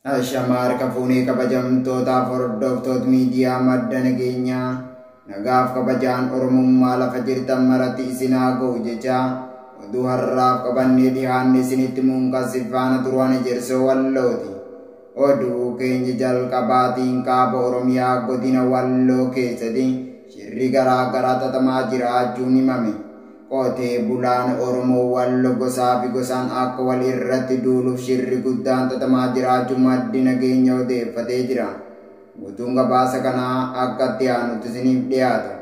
Ashamaa harka fuunee kabajamtootaaf hordoftoota miidiyaa madda nageenyaa nagaaf kabajaan Oromummaa lafa jirtan maratti isin haa ga'u jecha oduu har'aaf qabannee dhiyaanne isinitti muunqasif faana turuun ejersoo Wallooti. Oduu keenya jalqabaatiin kaaba Oromiyaa godina Walloo keessatti shirri garaa garaa xaxamaa jiraachuun himame. Qotee bulaan Oromoo Walloo gosaa fi gosaan akka wal irratti duuluuf shirri guddaan xaxamaa jiraachuu maddi nageenya odeeffatee jira. Guutuun gabaasa kanaa akka itti aanutti isiniif dhiyaata.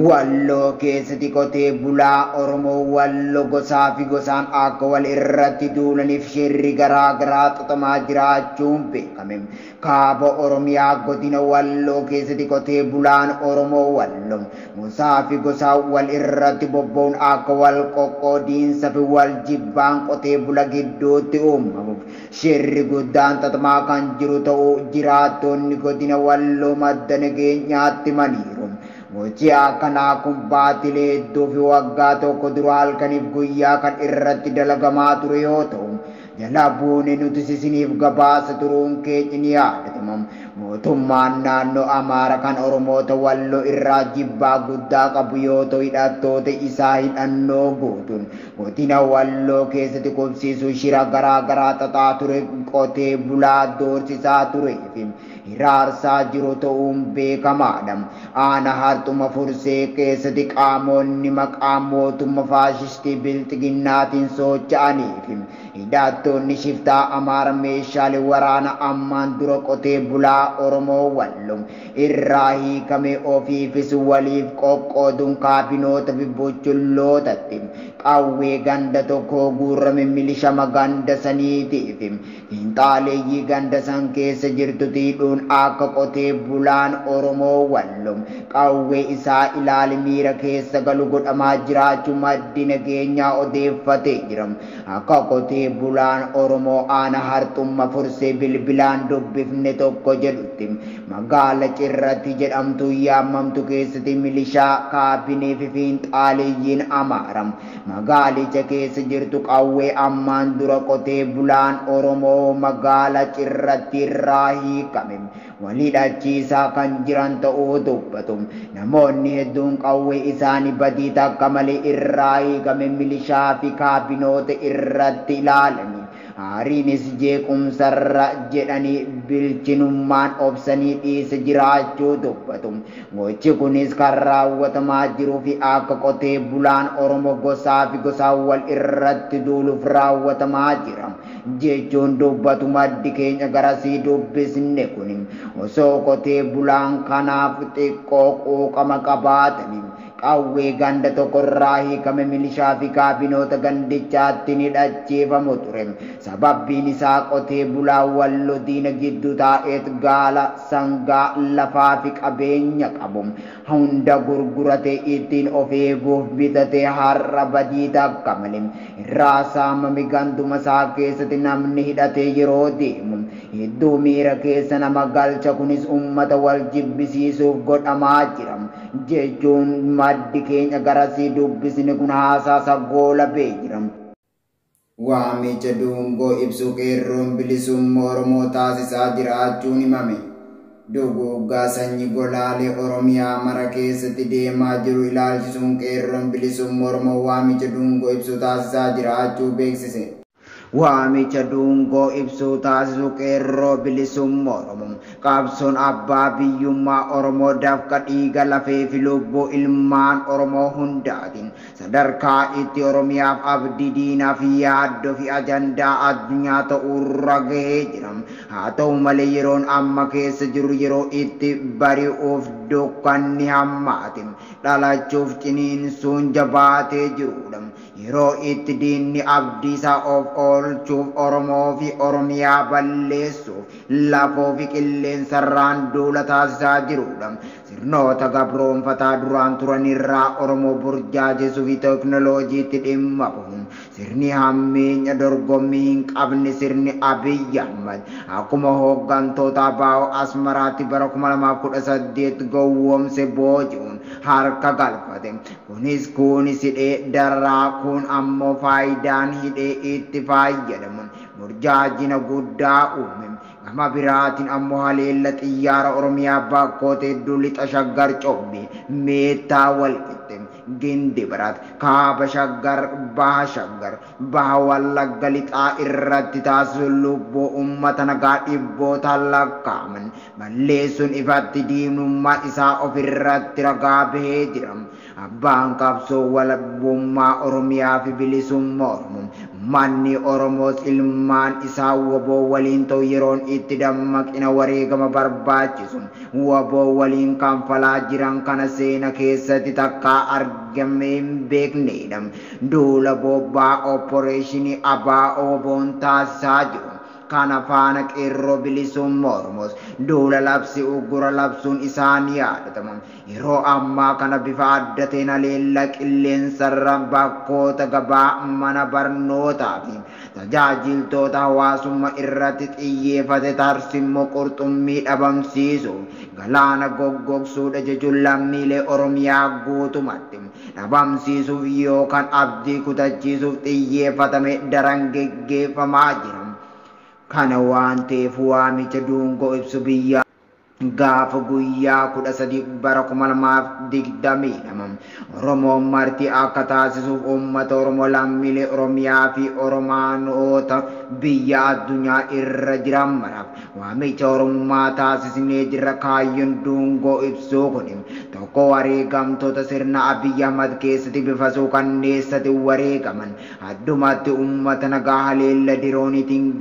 Walloo keessatti qotee bulaa Oromoo Walloo gosaa fi gosaan akka wal irratti duulaniif shirri garaa garaa xaxamaa jiraachuun beekame. Kaaba Oromiyaa godina Walloo keessatti qotee bulaan Oromoo Walloo gosaa fi gosaan wal irratti bobba'uun akka wal qoqqoodiinsa fi wal jibbaan qotee bula gidduutti uumamuuf shirri guddaan xaxamaa kan jiru ta'uu jiraattonni godina Walloo madda nageenyaatti himaniiru. Gochi akkanaa kun baatilee hedduu fi waggaa tokko dura halkaniif guyyaa kan irratti dalagamaa ture yoo ta'u, jala buune nuti isiniif gabaasa turuun keenya ni yaadatama. Mootummaan naannoo Amaara kan Oromoota Walloo irraa jibbaa guddaa qabu yoo ta'u, hidhattoota isaa hidhannoo guutuun godina Walloo keessatti qubsiisuu shira garaa garaa xaxaa ture, qotee bulaa doorsisaa turee fi hiraarsaa jiru ta'uun beekamaadha. Aana Harxuma Fursee keessatti qaamonni maqaa mootummaa faashistii Bilxiginnaatiin socho'anii fi hidhattoonni shiftaa Amaara meeshaalee waraana ammaan dura qotee bulaa Oromoo Walloo irraa hiikame ofiifis waliif qoqqooduun kaabinoota fi buchullootatti qawwee ganda tokko guurrame milishama ganda saniitii fi fiinxaaleeyyii ganda san keessa jirtu hidhuun akka qotee bulaan Oromoo Walloo qawwee isaa ilaali miira keessa galu godhamaa jiraachuu maddi nageenyaa odeeffatee jira. Akka qotee bulaan Oromoo aana Harxumma Fursee bilbilaan dubbifne tokko jedhutti magaala Cirratti jedhamtu yaamamtu keessatti milishaa kaabinee fi fiinxaaleeyyiin Amaara magaalicha keessa jirtu qawwee ammaan dura qotee bulaan Oromoo magaala Cirratti irraa hiikame wal hidhachiisaa kan jiran ta'uu dubbatu. Namoonni hedduun qawwee isaanii badii takka malee irraa hiikame milishaa fi kaabinoota irratti ilaalanii aariinis jeequmsarra jedhanii bilchinummaan obsanii dhiisa jiraachuu dubbatu. Gochi kunis kan raawwatamaa jiruu fi akka qotee bulaan Oromoo gosaa fi gosaan wal irratti duuluuf raawwatamaa jira jechuun dubbatu maddi keenya garasii dubbisne kun osoo qotee bulaan kanaaf xiqqoo quuqama qabaatanii qawwee ganda tokkorraa hiikame milishaa fi kaabinoota gandichaatti ni hidhachiifamu ture. Sababbiin isaa qotee bulaa Walloo diina gidduu taa'eet gaala sangaa lafaa fi qabeenya qabu hunda gurguratee ittiin of eeguuf bitatee har'a badii takka malee irraa saamame ganduma isaa keessatti namni hidhatee yeroo deemu hedduu miira keessa nama galcha. Kunis uummata wal jibbisiisuuf godhamaa jira jechuun maddi keenya garasii dubbisne kun haasaa goolabee jira. Waamicha dungoo ibsu qeerroon bilisummaa Oromoo taasisaa jiraachuun himame. Duguuggaa sanyii golaalee Oromiyaa mara keessatti deemaa jiru ilaalchisuun qeerroon bilisummaa Oromoo waamicha dungoo ibsu taasisaa jiraachuu beeksise. Waamicha dungoo ibsuu taasisu qeerroo bilisummaa Oromoo. Qabsoon abbaa biyyummaa Oromoo dafqa dhiiga lafee fi lubbuu ilmaan Oromoo hundaatiin sadarkaa itti Oromiyaaf abdii diinaa fi yaaddoo fi ajandaa addunyaa ta'uurra gahee jira. Haa ta'u malee yeroon amma keessa jiru yeroo itti bari'uuf dukkanni hammaate dhalachuuf ciniinsuun jabaatee jirudha. Yeroo itti diinni abdii isaa of oolchuuf Oromoo fi Oromiyaa balleessuuf lafoo fi qilleensarraan duula taasisaa jirudha. Sirnoota gabroonfataa duraan turanirraa Oromoo burjaajesuu fi teekinooloojiitti dhimma bahuun sirni hammeenya dorgommii hin qabne sirni Abiyyi Ahmad akkuma hooggantoota ABO Asmaraatti bara 2018 gowwoomse booji'uun harka galfate. Kunis kunis hidhee dararaa kun ammoo faayidaan hidhee itti fayyadamuun burjaajina guddaa uume. Gama biraatiin ammoo haleella xiyyaara Oromiyaa bakkoota hedduu lixa Shaggar Cobbi, Meettaa Walqixxe, Gindi Biraat, Kaaba Shaggar, Baha Shaggar, Baha Wallagga lixaa irratti taasisuun lubbuu uummata nagaa dhibbootaan lakkaa'aman balleessuun ifatti diinummaa isaa ofirratti ragaa bahee jira. Abbaan qabsoo walabummaa Oromiyaa fi bilisummaa Oromoo manni Oromoos ilmaan isaa WBO waliin ta'u yeroon itti dammaqina wareegama barbaachisu WBO waliin kanfalaa jiran kana seena keessatti takkaa argamee hin beeknedha. Duula bobbaa opporeeshinii ABO WBOn taasisaa jiru. Kana faana qeerroo bilisummaa Oromoos duula labsi uggura labsuun isaanii yaadatama. Yeroo ammaa kana bifa adda ta'een haleella qilleensarra bakkoota gabaa, mana barnootaa fi tajaajiltoota hawaasummaa irratti xiyyeeffate tarsimmoo qurxummii dhabamsiisuuf galaana goggogsuudha jechuun lammiilee Oromiyaa guutumatti dhabamsiisuuf yookaan abdii kutachiisuuf xiyyeeffatame daran geggeeffamaa jira. Kana waan ta'eef waamicha dungoo ibsu biyya gaafa guyyaa 13 bara 2022 Oromoon marti akka taasisuuf uummata Oromoo lammiilee Oromiyaa fi Oromaanoota biyya addunyaa irra jiran maraaf waamicha Oromummaa taasisnee jirra. Kaayyoon dungoo ibsuu kun tokko wareegamtoota sirna Abiyyi Ahmad keessatti bifa suukanneessatti wareegaman addumatti uummata nagaa haleella dirooniitiin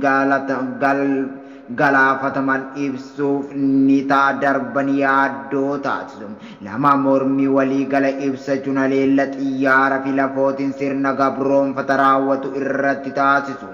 galaafataman ibsuuf ni ta'a darban yaaddoo taasisu. Lama mormii waliigala ibsachuun haleella xiyyaara fi lafootiin sirna gabroonfata raawwatu irratti taasisu.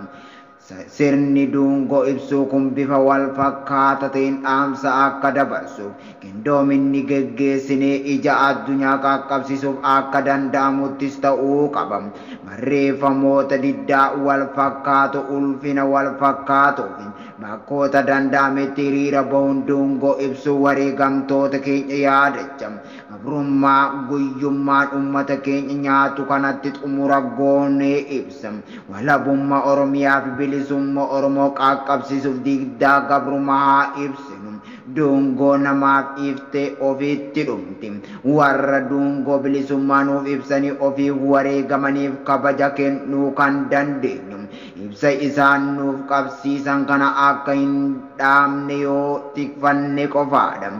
Sirni dungoo ibsuu kun bifa wal fakkaata ta'een dhaamsa akka dabarsuuf qindoominni geggeessinee ija addunyaa qaqqabsiisuuf akka danda'amuttis ta'uu qaba. Barreeffamoota diddaa wal fakkaatu, ulfina wal fakkaatuu fi bakkoota danda'ametti hiriira bahuun dungoo ibsuu wareegamtoota keenya yaadacha. Gabrummaa guyyummaan uummata keenya nyaatu kanatti xumura goonee ibsa. Walabummaa Oromiyaa fi bilisummaa Oromoo qaqqabsiisuuf diddaa gabrummaa haa ibsinu. Dungoo namaaf iftee ofiitti dhumti. Warra dungoo bilisummaa nuuf ibsanii ofiif wareegamaniif kabaja kennuu kan dandeenyu. Ibsa isaan nuuf qabsiisan kana akka hin dhaamne yoo tikfanne qofaadha.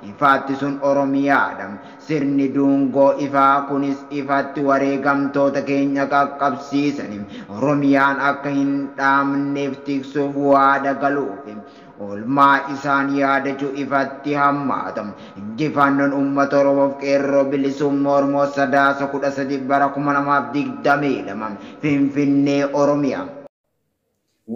Ifaatti sun Oromiyaadha. Sirni dungoo ifaa kunis ifatti wareegamtoota keenya qaqqabsiisani. Oromiyaan akka hin dhaamneef tiksuuf waada galuufi. Oolmaa isaan yaadachuu ifatti hammaata. Injifannoon uummata Oromoof qeerroo bilisummaa Oromoo Sadaasa 13 bara 2022 Finfinnee Oromiyaa.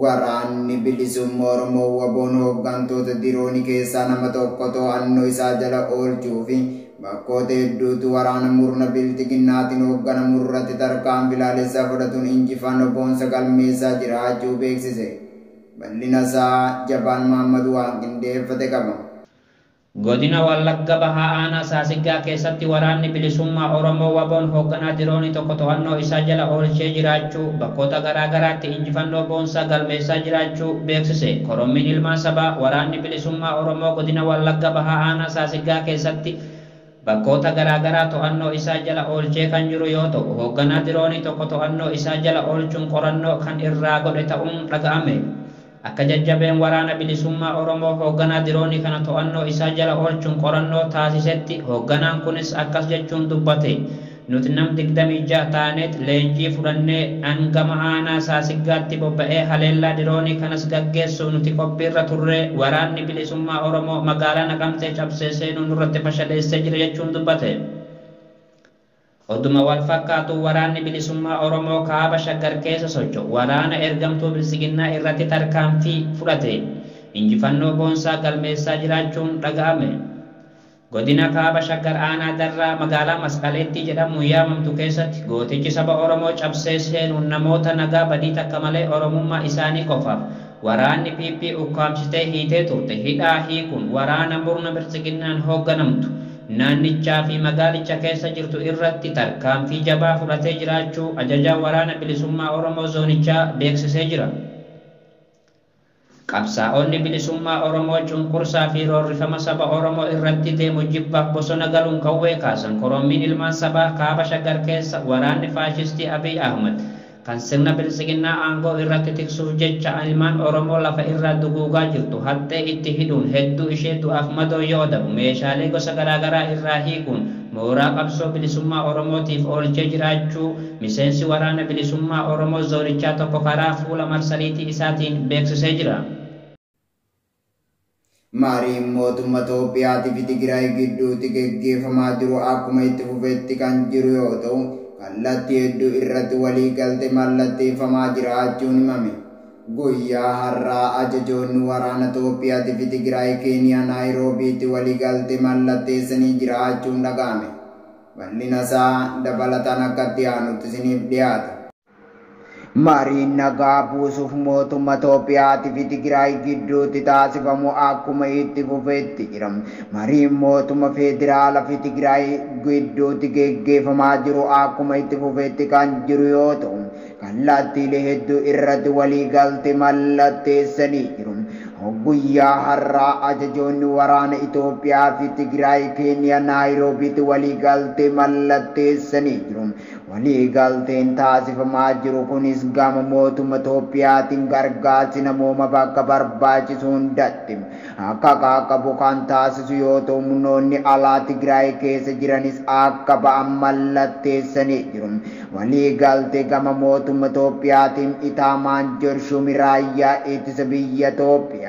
Waraanni bilisummaa Oromoo WBOn hooggantoota diroonii keessaa nama tokko to'annoo isaa jala oolchuu fi bakkoota hedduutu waraana murna bilxiginnaatiin hoogganamu irratti tarkaanfii laalessaa fudhatuun injifannoo boonsa galmeessaa jiraachuu beeksise. Bal'ina isaa Jabaan Mahammad waan qindeeffate qaba. Godina Wallagga Bahaa Aanaa Saasiggaa keessatti waraanni bilisummaa Oromoo WBOn hoogganaa diroonii tokko to'annoo isaa jala oolchee jiraachuu bakkoota garaa garaatti injifannoo boonsaa galmeessaa jiraachuu beeksise. Korommiin ilmaan sabaa waraanni bilisummaa Oromoo godina Wallagga Bahaa Aanaa Saasiggaa keessatti bakkoota garaa garaa to'annoo isaa jala oolchee kan jiru yoo ta'u, hoogganaa diroonii tokko to'annoo isaa jala oolchuun qorannoo kan irraa godhe ta'uun dhaga'ame. Akka jajjabeen waraana bilisummaa Oromoo hoogganaa diroonii kana to'annoo isaa jala oolchuun qorannoo taasisetti hoogganaan kunis akkas jechuun dubbate. Nuti nam 26 taaneet leenjii fudhannee hangama aanaa Saasiggaatti bobba'ee haleellaa diroonii kanas gaggeessuuf nuti qophiirra turre waraanni bilisummaa Oromoo magaalaa Naqamtee cabsee seenuun nurratti fashaleessee jira jechuun dubbate. Oduma wal fakkaatu waraanni bilisummaa Oromoo kaaba Shaggar keessa socho'u waraana ergamtuu bilisiginnaa irratti tarkaanfii fudhate. Injifannoo boonsaa galmeessaa jiraachuun dhaga'ame. Godina kaaba Shaggar Aanaa Darraa magaalaa Masqaleetti jedhamu yaamamtu keessatti gootichi saba Oromoo cabsee seenuun namoota nagaa badii takka malee Oromummaa isaanii qofaaf waraanni PP ukkaamsitee hiitee turte hidhaa hiikuun waraana murna bilisiginnaan hoogganamtu naannichaa fi magaalicha keessa jirtu irratti tarkaanfii jabaa fudhatee jiraachuu ajajaa waraana bilisummaa Oromoo zoonichaa beeksisee jira. Qabsaa'onni bilisummaa Oromoo cunqursaa fi roorrifama saba Oromoo irratti deemu jibbaaf bosona galuun qawwee kaasan. Korommiin ilmaan sabaa kaaba Shaggar keessa waraanni faashistii Abiy Ahmad kan sirna bilisiginnaa aangoo irratti tiksuuf jecha ilmaan Oromoo lafa irraa duguugaa jirtu haxxee itti hidhuun hedduu ishee du'aaf madoo yoo dhabu meeshaalee gosa garaagaraa irraa hiikuun mooraa qabsoo bilisummaa Oromootiif oolchee jiraachuu miseensi waraana bilisummaa Oromoo zoonichaa tokko karaa fuula marsariitii isaatiin beeksisee jira. Mariin mootummaa Itoophiyaatii fi Tigraay gidduutti geggeeffamaa jiru akkuma itti fufetti kan jiru yoo ta'u, kallattii hedduu irratti walii galte mallatteeffamaa jiraachuun himame. Guyyaa har'aa ajajoonni waraana Itoophiyaatii fi Tigraay Keeniyaa Naayiroobiitti walii galte mallatteessanii jiraachuun dhaga'ame. Bal'ina isaa dabalataan akka itti aanutti isiniif dhiyaata. Mariin nagaa buusuuf mootummaa Itoophiyaatii fi Tigraay gidduutti taasifamu akkuma itti fufetti jira. Mariin mootummaa federaalaa fi Tigraay gidduutti geggeeffamaa jiru akkuma itti fufetti kan jiru yoo ta'u, kallattiilee hedduu irratti walii galte mallatteessanii jiru. Guyyaa har'aa ajajoonni waraana Itoophiyaa fi Tigraay Keeniyaa Naayiroobiitti walii galtee mallatteessanii jiru. Walii galteen taasifamaa jiru kunis gama mootummaa Itoophiyaatiin gargaarsi namooma bakka barbaachisu hundatti akka qaqqabu kan taasisu yoo ta'u, humnoonni alaa Tigraay keessa jiranis akka ba'an mallatteessanii jiru. Walii galtee gama mootummaa Itoophiyaatiin Itaamaajor Shuumii Raayyaa Ittisa Biyya Itoophiyaa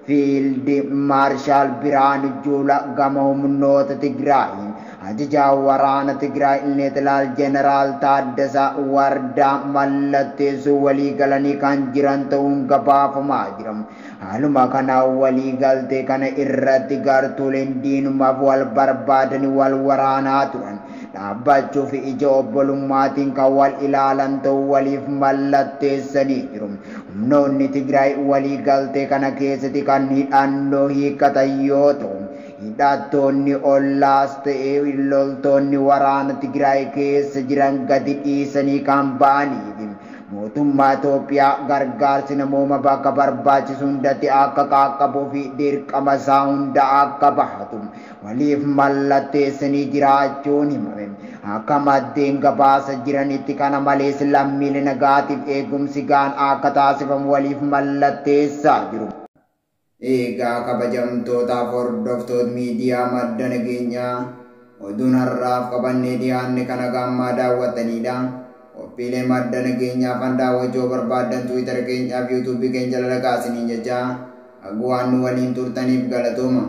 Fiildi Maarshaal Biraanuu Juulaa gama humnoota Tigraay ajajaa waraana Tigraay Leetinaal Jeneraal Taaddasaa Wardaa mallatteessuu walii galanii kan jiran ta'uun gabaafamaa jira. Haaluma kanaan walii galtee kana irratti gartuuleen diinummaaf wal barbaadanii wal waraanaa turan. Dhaabbachuu fi ija obbolummaatiin kan wal ilaalan ta'uu waliif mallatteessanii jiru. Humnoonni Tigraay walii galtee kana keessatti kan hidhannoo hiikkatan yoo ta'u, hidhattoonni ollaas ta'ee loltoonni waraana Tigraay keessa jiran gadi dhiisanii kan ba'anii mootummaa Itoophiyaa gargaarsi namooma bakka barbaachisu hundatti akka qaqqabuu fi dirqama isaa hunda akka bahatu waliif mallatteessanii jiraachuun himame. Akka maddeen gabaasa jiranitti kana malees lammiilee nagaatiif eegumsi gahaan akka taasifamu waliif mallatteessaa jiru. Eegaa kabajamtootaaf hordoftoota miidiyaa madda nageenyaa oduun har'aaf qabannee dhiyaanne kana gammaa daawwattanidha. Qophiilee madda nageenyaa fan daawwachuu barbaaddan Tiwiitara keenyaa fi Yuutuubii keenya jala dhaqaa isiniin jechaa waan nu waliin turtaniif galatooma.